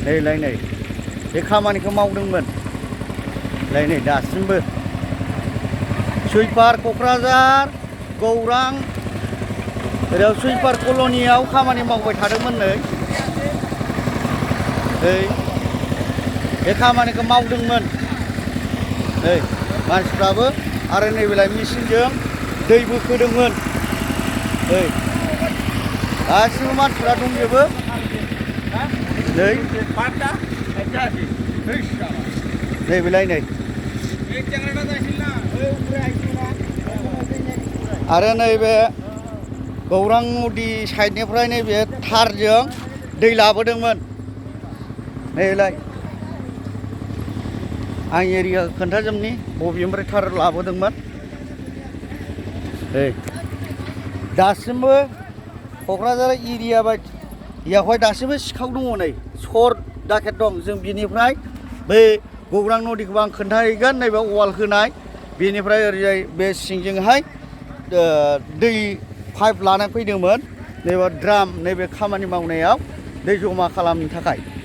नैलाय नै बे खामानिखौ मावदोंमोन नै दासिमबो सुइपार क'क्राझार गौरां ओरै सुइपार कल'नियाव खामानि मावबाय थादोंमोन नै बे खामानिखौ मावदोंमोन नै मानसिफ्राबो आरो नैबेलाय मेसिनजों दै बोखोदोंमोन नै गासिबो मानसिफ्रा दंजोबो नै नैबेलाय नै आरो नैबे गौरां नदी साइडनिफ्राय नैबे थारजों दै लाबोदोंमोन नैलाय आं एरिया खोन्थाजोबनि बबेनिफ्राय थार लाबोदोंमोन दासिमबो क'क्राझार एरिया बायदियावहाय दासिमबो सिखाव दङ नै सर दाखेट दं जों बिनिफ्राय बे गौरां नदीखौ आं खोन्थाहैगोन नैबे वाल होनाय बेनिफ्राय ओरैजाय बे सिंजोंहाय दै पाइप लाना फैदोंमोन नैबे ड्राम नैबे खामानि मावनायाव दै जमा खालामनो थाखाय